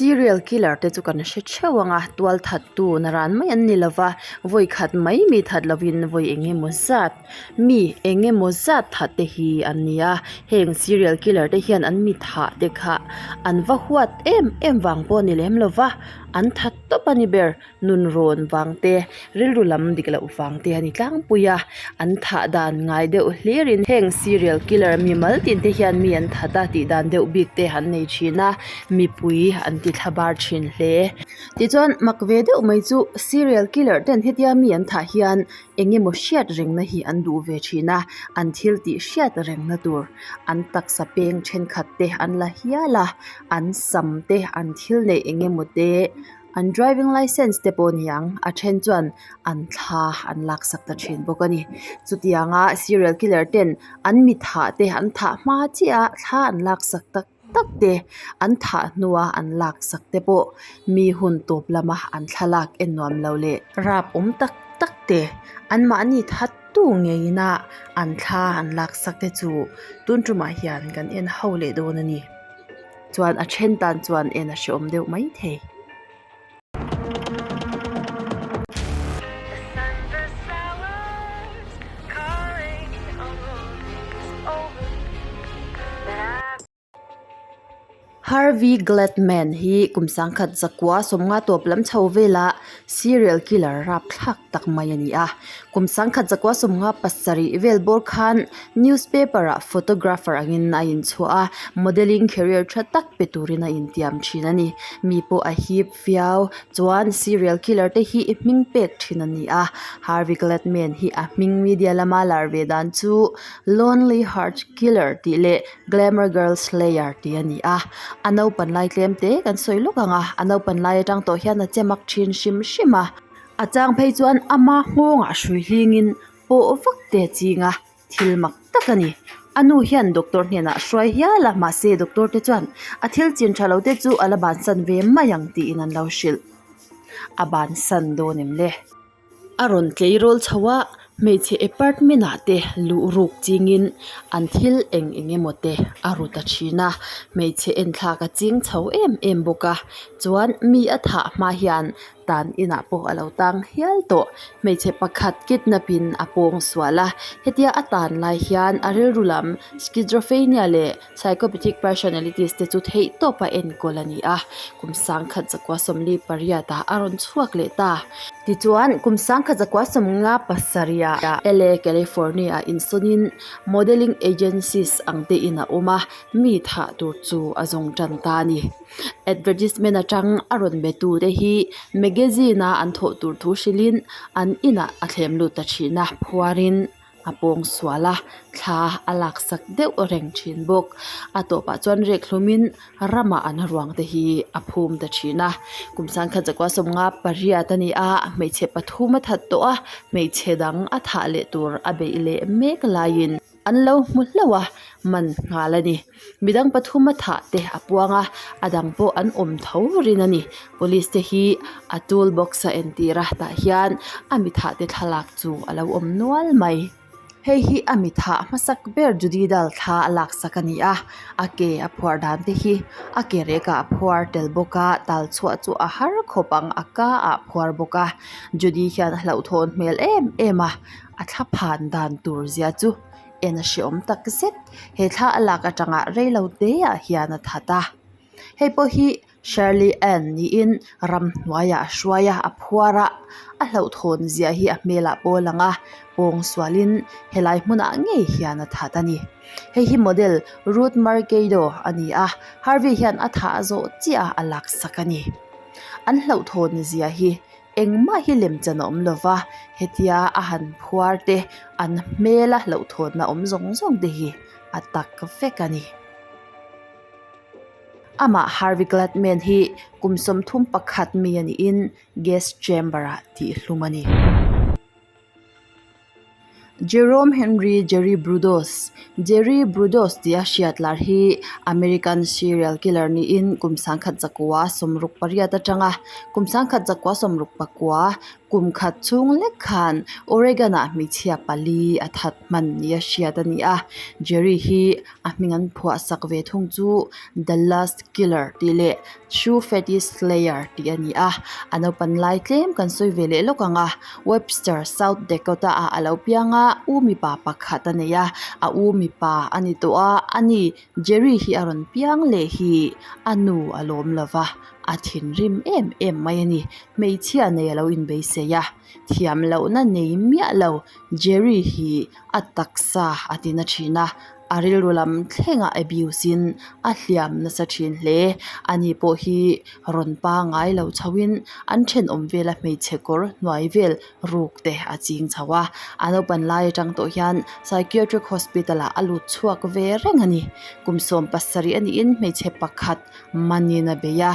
Serial killer te chu kan hre theuh ang a, tual that tu naran mai an ni lova, vawi khat mai mi that lovin vawi eng emaw zat mi eng emaw zat that te hi an ni a, heng serial killer te hian an mi thah te kha an va huat em em vang pawh a ni lem lova, an that tawp a ni ber. Nunrawn vang te, rilru lam dik loh vang te a ni tlangpui a, an thah dan ngai deuh hlirin heng serial killer mimal tin te hian mi an that a tih dan deuh bik te an nei thin a, mipui an ti thla bar thin hle. Tichuan mak ve deuh mai chu serial killer ten hetia mi an thah hian eng emaw hriat rengna hi an duh ve thin a, an thil tih hriat rengna tur an taksa peng thenkhat te an la hial a, an sam te an thil neih eng emaw te. An driving licence te pawh ni ang a then chuan an thla an laksak ta thin bawk a ni chutianga serial killer ten an mi thah te an thah hma chiah a thla an laksak tak tak te an thah hnua an laksak te pawh mi hun tawp lama an thlalak en nuam lo leh rap awm tak tak te an mahni that tu ngeiin a an thla an laksak te chu tun tumah hian kan en ho leh dawn a ni. Chuan a then tan chuan en a hreawm deuh mai thei. Harvey Glatman hi kum sangkhat zakua sawmnga tawp lam chho vela serial killer rapthlak tak mai a ni a. Kum sangkhat zakua sawmnga pasarih vel bawr khan newspaper ah photographer angin a inchhuah a, modelling career tha tak pe turin a intiam thin a ni. Mi pawh a hip viau chuan serial killer te hi hming pek thin a ni a. Harvey Glatman hi a hming media lama lar ve dan chu Lonely Hearts Killer tih leh Glamour Girl Slayer tih a ni a. A naupan lai tlem te kan sawi lawk ang a, a naupan lai atang tawh hian a che mak thin hrim hrim a. A chang phei chuan ama nghawngah hrui hlingin pawh vak te a ching a, thil mak tak a ni. A nu hian doctor hnenah hruai hial a, mahse doctor te chuan a thil chin tha lo te chu a la bansan ve mai ang tiin an lo hrilh. A bansan dawn em le? A rawn tleirawl chho a, hmeichhe apartment ah te luh ruk chingin an thil eng eng emaw te a ru ta thin a, hmeichhe enthlak a ching chho em em bawk a, chuan mi a thah hma hian tan inah pawh a lo tang hial tawh hmeichhe pakhat kidnap in a pawng sual a hetia a tan lai hian a rilru lam schizophrenia leh psychopathic personalities te chu theih tawp a enkawl a ni a kum sangkhat zakua sawmli pariat ah a rawn chhuak leh ta tichuan kum sangkhat zakua sawmnga pasarih ah L A California ah insawn in modelling agencies ang te in a awm a mi thah tur chu a zawng tan ta a ni. Advertisement atang a rawn be tu te hi magazine a an thawh tur thu hrilhin an inah a thlem lut ta thin a phuarin a pawng sual a thla a laksak deuh reng thin bawk a tawpah chuan rek hlumin ramah an ruang te hi a phum ta thin a kum sangkhat zakua sawmnga pariat a ni a hmeichhe pathum a that tawh a hmeichhe dang a thah leh tur a beih leh mek laiin. An lo hmu hlauh a, man nghal a ni. Midang pathum a thah te a puang a, a dang pawh an awm tho rin a ni. Police te hi a tool box a entir a, tah hian a mi thah te thlalak chu a lo awm nual mai. Hei hi a mi thah hmasak ber Judy Dal thla a laksak a ni a, a ke a phuar dan te hi a ke rek ah a phuar tel bawk a, tal chhuah chu a har khawp ang a ka ah a phuar bawk a. Judy hian a hlauhthawn hmel em em a. A thla phan dan tur zia chu en a hreawm tak zet. He thla a lak atanga reilo te ah hian a that a. Hei pawh hi Shirley Ann niin ramhnuaiah a hruai a, a phuar a, a hlauhthawn zia hi a hmelah pawh a lang a, pawng sualin helai hmunah ngei hian a that a ni. Hei hi model Ruth Mercado a ni a, Harvey hian a thah zawh chiah a laksak a ni. An hlauhthawn zia hi Engmah hi lemchan a awm lova, hetia a han phuar te, an hmela hlauhthawnna awm zawng zawng te hi a tak vek a ni. Amah Harvey Glatman hi kum 31 mi a niin gas chamber ah tihhlum a ni. Jerome Henry Jerry Brudos, Jerry Brudos tia hriat lar hi American serial killer niin kum 1968 atanga kum 1964. Kum khat chhung lek khan Oregon ah hmeichhia pali a that hman nia hriat a ni a. Jerry hi a hming an phuah sak ve thung chu The Last Killer tih leh Shoe Fetish Slayer tih a ni a. A naupan lai tlem kan sawi ve leh lawk ang a. Webster, South Dakota ah a lo piang a, u mipa pakhat a nei a. A u mipa a ni tawh a, ani Jerry hi a rawn piang leh hi a nu a lawm lo va, a thinrim em em mai a ni. Hmeichhia nei a lo inbeisei a, thiam lohna nei miah lo Jerry hi a taksa a ti na thin a, a rilru lam thlengah abuse in a hliam nasa thin hle. Ani pawh hi rawn pangai lo chhoin an thenawm vela hmeichhe kawr hnuai vel ruk te a ching chho a, a naupan lai atang tawh hian psychiatric hospital ah a lut chhuak ve reng a ni. Kum 70 a niin hmeichhe pakhat manin a bei a,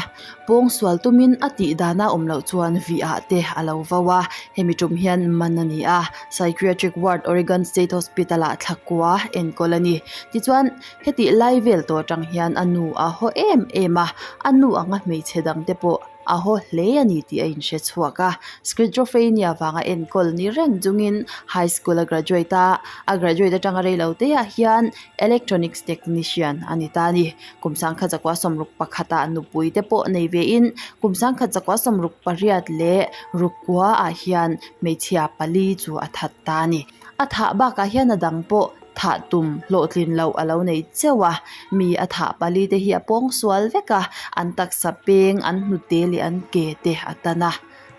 pawngsual tumin a tih dana awm loh chuan vih ah te a lo vo a, hemi tum hian man a ni a, psychiatric ward Oregon State Hospital ah thlakua enkawl a ni. Tichuan hetih lai vel tawh atang hian a nu a haw em em a, a nu anga hmeichhe dang te pawh a haw hle a ni tih a inhre chhuak a. Schizophrenia vanga enkawl ni reng chungin high school a graduate a, a graduate atanga reilo te ah hian electronics technician a ni ta a ni. Kum 1961 ah nupui te pawh nei ve in kum 1968 leh rukua ah hian hmeichhia pali chu a that ta a ni. A thah bakah hian a dang pawh thah tum hlawhtlin loh a lo nei cheuh a, mi a thah pali te hi a pawng sual vek a, an taksa peng, an hnute leh an ke te a tan a,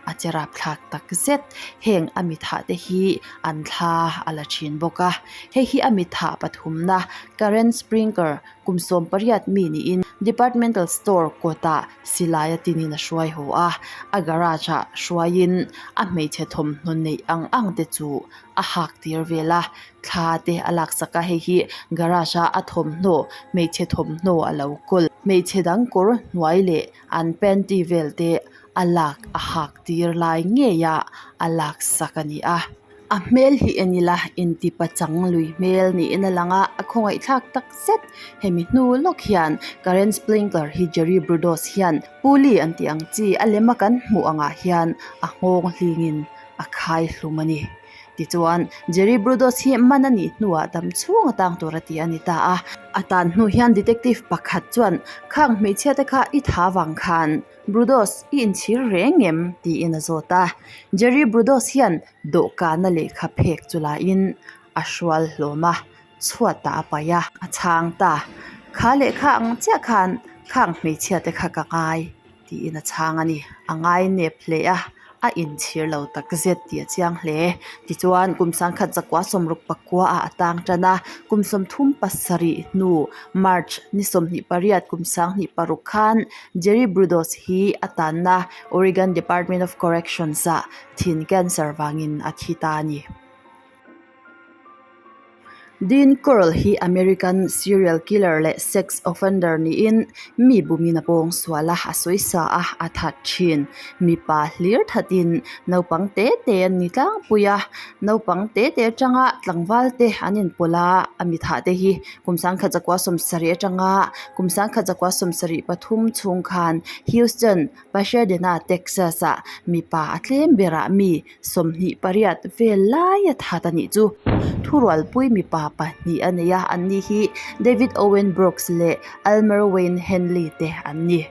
a che rapthlak tak zet. Heng a mi thah te hi an thla a la thin bawk a, hei hi a mi thah pathumna Karen Springer kum 18 mi niin departmental store kawtah silai a tinin a hruai haw a, a garage ah hruaiin a hmeichhe thawmhnaw neih ang ang te chu a hak tir vel a, thla te a laksak a, hei hi garage a a thawmhnaw hmeichhe thawmhnaw a lo kawl hmeichhe dang kawr hnuai leh an panty vel te a lak a hak tir lai ngei a a laksak a ni a. A hmel hi en ila inti pachang lui hmel niin a lang a, a khawngaih thlak tak zet. Hemi hnu lawk hian Karen Splinkler hi Jerry Brudos hian Puli an tih ang chi a lema kan hmuh angah hian a nghawng hlingin a khai hlum a ni. Tichuan, Jerry Brudos hi man a nih hnuah dam chhung a tang tur a ti a ni ta a. A tan hnu hian detective pakhat chuan khang hmeichhia te kha i tha vang khan Brudos i inchhir reng em? tiin a zawt a. Jerry Brudos hian dawhkana lehkha phek chu lain a hrual hlawm a, chhuatah a paih a, a chhang ta. Kha lehkha ang chiah khan khang hmeichhia te kha ka ngai. Tiin a chhang a ni. A ngai nep hle a, a inchhir lo tak zet tih a chiang hle. Tichuan, kum 1969 ah a tang tan a, kum 37 hnu March ni 28 kum 2006 khan Jerry Brudos hi a tanna Oregon Department of Corrections ah thin cancer vangin a thi ta a ni. Dean Corll hi American serial killer leh sex offender niin mi bumin a pawng sual a, a sawi sa a, a that thin. Mipa hlir thatin naupang te te an ni tlangpui a, naupang te te atanga tlangval te an inpawlh a, a mi thah te hi kum 1970 atanga kum 1973 chhung khan Houston, Pasadena, Texas ah mipa a tlem berah mi 28 vel lai a that a nih chu. Thurualpui mipa pahnih a nei a, an ni hi David Owen Brooks leh Elmer Wayne Henley te an ni.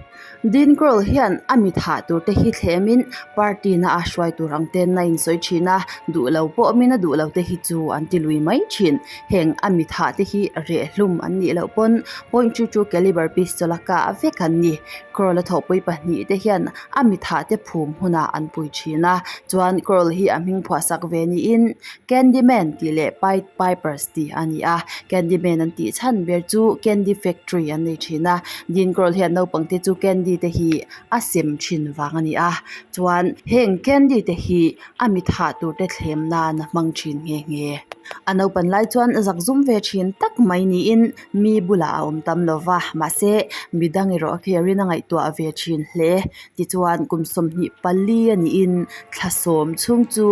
Dean Corll hian a mi thah tur te hi thlemin party na a hruai tur ang ten a insawi thin a, duh lo pawh awmin a duh lo te hi chu an ti lui mai thin. Heng a mi thah te hi rehhlum an nih loh pawn point two two caliber pistol a kah vek an ni. Corll a thawhpui pahnih te hian a mi thah te phum hunah an pui thin a chuan Corll hi a hming phuah sak ve niin Candy Man tih leh Pied Pipers tih a ni a Candy Man an tih chhan ber chu candy factory an nei thin a Dean Corll hian naupang te chu candy te hi a sem thin vang a ni a chuan heng candy te hi a mi thah tur te thlem nan a hmang thin nghe nghe. A naupan lai chuan zak zum ve thin tak mai niin mi bulah a awm tam lo va, mahse midang erawh a kherin a ngaihtuah ve thin hle. Tichuan kum 24 a niin thla sawm chhung chu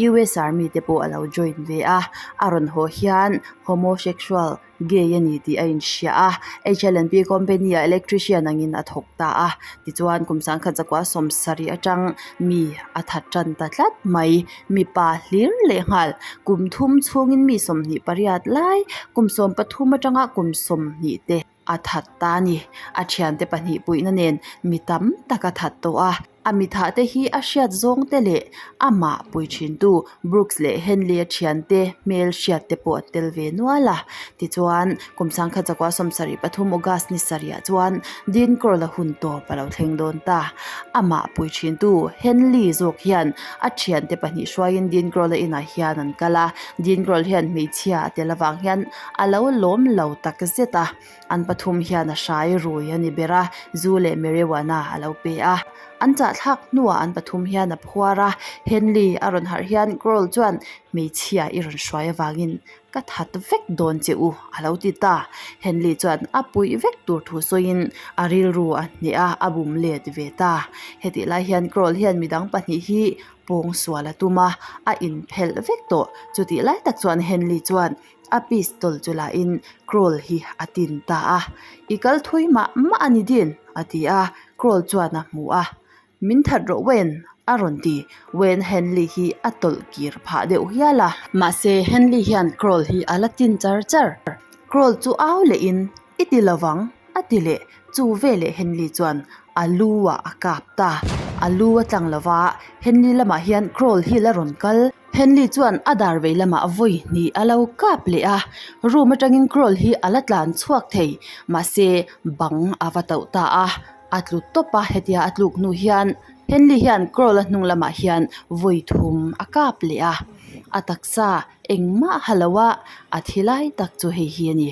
US Army te pawh a lo join ve a, a rawn haw hian homosexual gay a ni tih a inhria a, HLNP company ah electrician angin a thawk ta a, tichuan kum 1970 atang mi a that tan ta tlat mai, mipa hlir leh nghal kum thum chhungin mi 28 lai kum 13 atanga kum 20 te a that ta a ni, a thiante pahnih puihna nen mi tam tak a that tawh a. A mithah te hi a hriat zawng te leh amah pui thin tu Brooks leh Henley a thian te hmel hriat te pawh an tel ve nual a. Tichuan kum 1973 August ni sarih ah chuan Dean Kroll a hun tawp a lo thleng dawn ta. Amah pui thin tu Henley zawk hian a thian te pahnih hruaiin Dean Kroll a inah hian an kal a. Dean Kroll hian hmeichhia a tel avang hian a lo lawm lo tak zet a. An pathum hian a hrai rui a ni ber a, zu leh marijuana a lo pe a. An chahthlak hnuah an pathum hian a phuar a, Henley a rawn harh hian Kroll chuan hmeichhia i rawn hruai avangin ka that vek dawn che u a lo ti ta. Henley chuan a puih vek tur thu sawiin a rilru a hneh a, a bum let ve ta. Hetih lai hian Kroll hian midang pahnih hi pawng sual a tum a, a inphelh vek tawh. Chutih lai tak chuan Henley chuan A pistol chu la in Kroll hi a tin ta a, I kal thui mah mah a ni din a ti a, Kroll chuan a hmu a, Min that rawh Wayne a rawn ti, Wayne Henley hi a tawlh kir phah deuh hial a. Mahse Henley hian Kroll hi a la tin char char, Kroll chu au leh in I ti lovang a ti leh, chu veleh Henley chuan a lu ah a kap ta, a lu a tlang lova Henley lamah hian Kroll hi la rawn kal. Henley chuan a dar vei lamah vawi hnih a lo kap leh a, room atangin Kroll hi a la tlan chhuak thei, mahse bang a va tauh ta a, a tlu tawp a, hetia a tluk hnu hian Henley hian Kroll a hnung lamah hian vawi thum a kap leh a, a taksa engmah ha lo a, a thi lai tak chu hei hi a ni.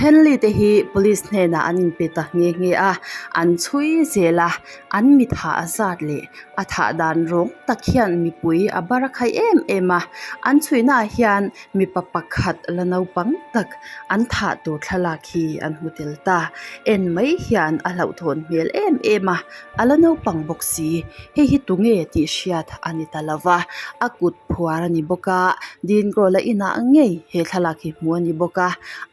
Henley te hi police hnenah an inpe ta nghe nghe a, an chhui zel a, an mi thah zat leh a thah dan rawng tak hian mipui a bar a khaih em em a, an chhuihna ah hian mipa pakhat la naupang tak an thah tur thlalak hi an hmu tel ta, en mai hian a hlauhthawn hmel em em a, a la naupang bawk si, hei hi tunge tih hriat a ni ta lo va, a kut phuar a ni bawk a, Dingrawla inah ngei he thlalak hi hmu a ni bawk a,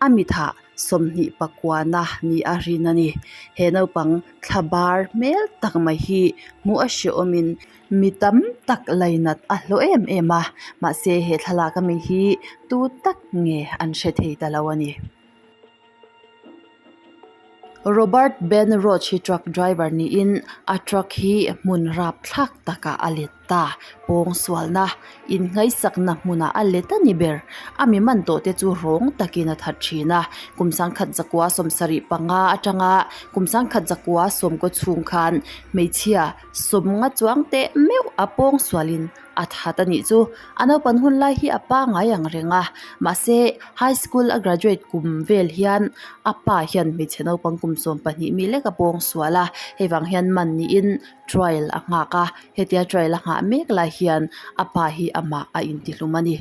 a mithah 29 na ni a rin a ni. He naupang thla bar hmel tak mai hi hmuh a hrehawmin mi tam tak lainat a hlawh em em a, mahse he thlalak ami hi tu tak nge an hre thei ta lo a ni. Robert Ben Roach hi truck driver niin a truck hi hmun rapthlak takah a let ta. Pawng sualna inngaihsakna hmunah a let a ni ber. A mi man tawh te chu rawng takin a that thin a. Kum 1975 atanga kum 1990 chhung khan hmeichhia sawmnga chuang teh meuh a pawng sualin a that a nih chu. A naupan hun lai hi a pangai ang reng a, mahse high school a graduate kum vel hian a pa hian hmeichhe naupang kum 12 mi lek a pawng sual a, hei vang hian man niin trial a nghak a, hetia trial a nghah mek lai hian a pa hi amah a intihlum a ni.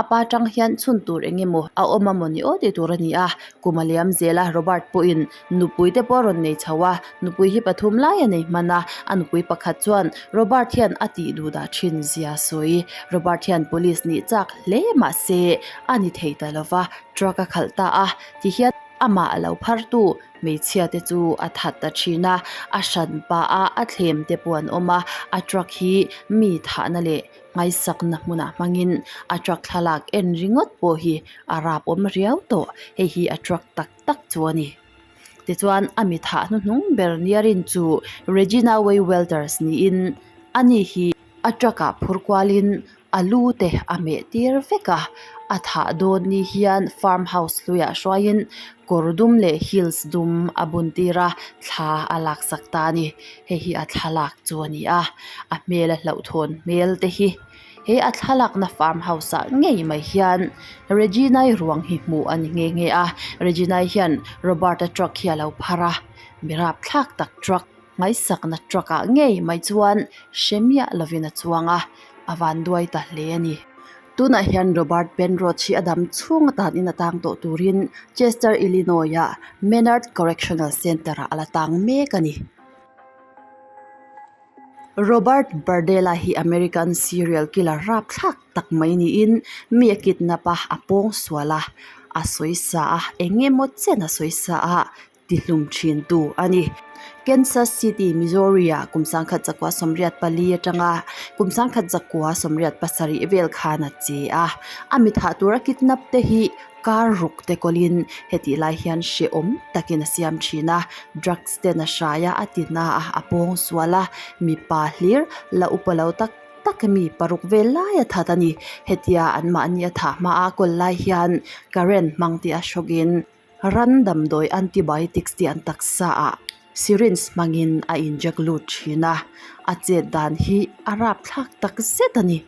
A pa tang hian chhun tur eng emaw a awm a mawni aw tih tur a ni a, kum a liam zel a, Robert pawhin Nupui te pawh a rawn nei chho a, nupui hi pathum lai a nei hman a, a nupui pakhat chuan Robert hian a tih duh dah thin zia sawi. Robert hian police nih chak hle mahse a ni thei ta lo va, truck a khalh ta a, tihian amah a lo phar tu hmeichhia te chu a that ta thin a, a hran pah a, a thlem te pawh an awm a, a truck hi mi thahna leh ngaisakna hmunah hmangin a truck thlalak en ringawt pawh hi a rap awm riau tawh, hei hi a truck tak. tak chu a ni. Tichuan a mi thah hnuhnung ber nia rin chu Regina Way Walters niin ani hi a truck ah phur kualin a lu te a meh tir vek a, a thah dawn ni hian farm house hluiah hruaiin kawr dum leh heels dum a bun tir a, thla a laksak ta a ni. Hei hi a thlalak chu a ni a, a hmel a hlauhthawn hmel te hi. He a thlalakna farm house ah ngei mai hian Regina-i ruang hi hmuh a ni nghe nghe a Regina-i hian Robert-a truck hi a lo phar a mi rapthlak tak truck ngaihsakna truck ah ngei mai chuan hre miah lovin a chuang a a van duai ta hle a ni. Tunah hian Robert Penrod hi a dam chhung atan in a tang tawh turin Chester, Illinois-a Menard Correctional Center-ah a la tang mek a ni. Robert Bardella hi American serial killer rapthlak tak mai niin mi a kidnap a, a pawng sual a, a sawi sa a, eng emaw chen a sawi sa a tihlum thin tu a ni. Kansas City, Missouri ah kum sangkhat zakua 84 atanga kum sangkhat zakua 87 vel khan a che a, a mi thah tura kidnap te hi Car ruk te kawlin hetih lai hian hrehawm takin a siam thin a, drugs ten a hrai a, a ti na a, a pawng sual a, mipa hlir la upa lo tak tak mi paruk vel lai a that a ni. Hetia anmahni a thah hma a kawl lai hian current hmang te a hrawkin ran damdawi antibiotics tih an taksa ah syringe hmangin a inject lut thin a, a chet dan hi a rapthlak tak zet a ni.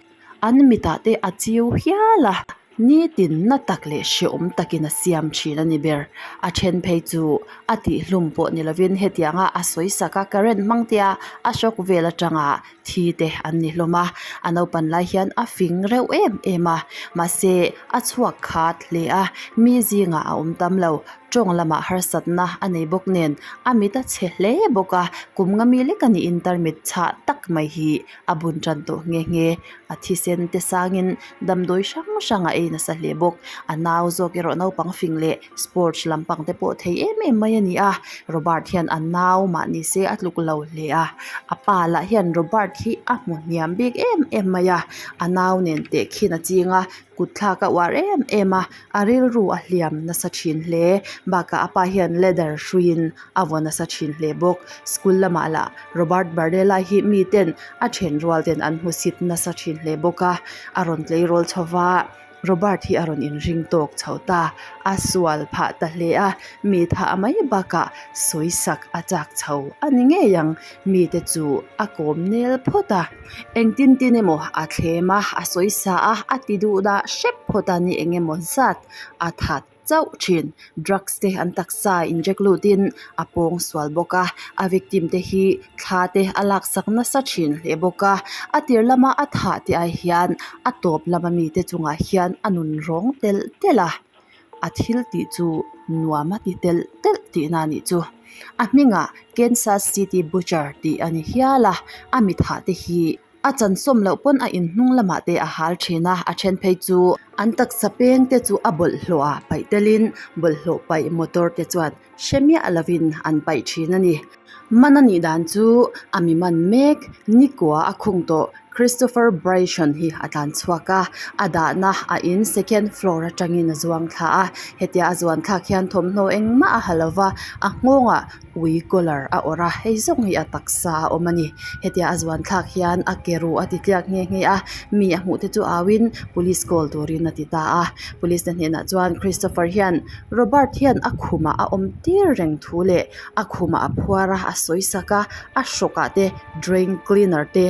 An mitah te a chiu hial a. Nitin na tak leh hrehawm takin a siam thin a ni ber. A then phei chu a tihhlum pawh ni lovin hetianga a sawi sak a current hmang te a a shock vel atanga thi te an ni hlawm a. A naupan lai hian a fing reuh em em a, mahse a chhuak khat hle a, mi zingah a awm tam lo. Tawng lamah harsatna a nei bawk nen a mit a chhe hle bawk a, kum nga mi lek a niin tarmit chhah tak mai hi a bun tan tawh nghe nghe. A thisen te sangin damdawi hrang hrang a ei nasa hle bawk. A nau zawk erawh naupang fing leh sports lampang te pawh thei em em mai a ni a. Robert hian a nau mah ni se a tluk lo hle a. A pa lah hian Robert hi a hmu hniam bik em em mai a. A nau nen teh khin a ching a, kut thlak a uar em em a, a rilru a hliam nasa thin hle. Bakah a pa hian leather hruiin a vaw nasa thin hle bawk. School lamah lah Robert Bardella hi mi ten a then rual ten an hmu sit nasa thin hle bawk a, a rawn tleirawl chho va, Robert hi a rawn inring tawk chho ta, a sual phah ta hle a, mi thah mai bakah sawi sak a chak chho a ni ngei ang, mite chu a kawm nel phawt a, engtin tin emaw a thlem a, a sawi sa a, a ti duh dah hrep phawt a ni eng emaw zat a that. chauh thin. Drugs te an taksa inject lutin a pawng sual bawk a, a victim te hi thla te a laksak nasa thin hle bawk a, a tir lama a thah te ai hian a tawp lama mite chungah hian a nun rawng telh telh a, a thil tih chu nuam a ti telh telh tihna a nih chu. A hmingah Kansas City Butcher tih a ni hial a, a mi thah te hi. A chansawm loh pawn a inhnung lamah te a hal thin a, a then phei chu an taksa peng te chu a bawlhhlawh ah paih telin bawlhhlawh paih motor te chuan hre miah lovin an paih thin a ni. Man a nih dan chu a mi man mek Nikua a khung tawh Christopher Bryson hi a tlan chhuak a, a dahna a in second floor atangin a zuang thla a, hetia a zuan thlak hian thawmhnaw engmah a ha lova, a nghawngah ui collar a awrh a hei zawng hi a taksa a awm a ni hetia a zuan thlak hian a ke ruh a ti tliak nghe nghe a mi a hmuh te chu au in police call turin a ti ta a police te hnenah chuan Christopher hian Robert hian a khumah a awm tir reng thu leh a khumah a phuar a a sawi sak a a hrawk ah te drain cleaner te.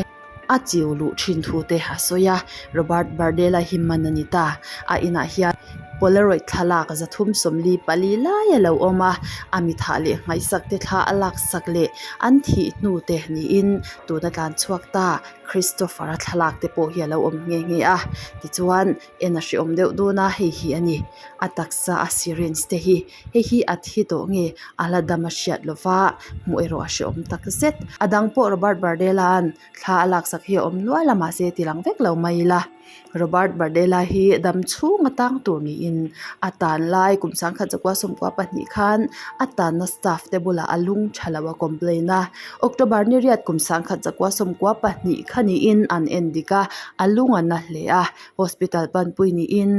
A chiu luh thin thu te a sawi a, Robert Bardella hi man a ni ta. A inah hian Polaroid thlalak 344 lai a lo awm a, a mi thah leh nghaihsak te thla a laksak leh an thih hnu te niin tuna tlan chhuak ta Christopher-a thlalak te pawh hi a lo awm nghe nghe a. Tichuan en a hreawm deuh dawn a, hei hi a ni. A taksa a syringe te hi hei hi a thi tawh nge a la dam a hriat lova hmuh erawh a hreawm tak zet. A dang pawh Robert Bardella-a'n thla a laksak hi a awm nual a mahse ti lang vek lo mai ila. Robert Bardella hi dam chhung a tang tur niin a tan lai kum 1992 khan a tanna staff te bulah a lung tha lo a complain a. October ni riat kum 1992 kha niin an en dik a, a lung a na hle a. Hospital panpui niin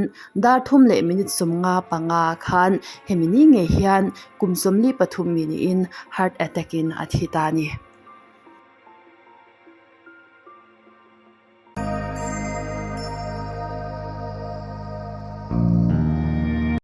dar thum leh minute 55 khan hemi ni ngei hian kum 43 mi niin heart attack in a thi ta a ni.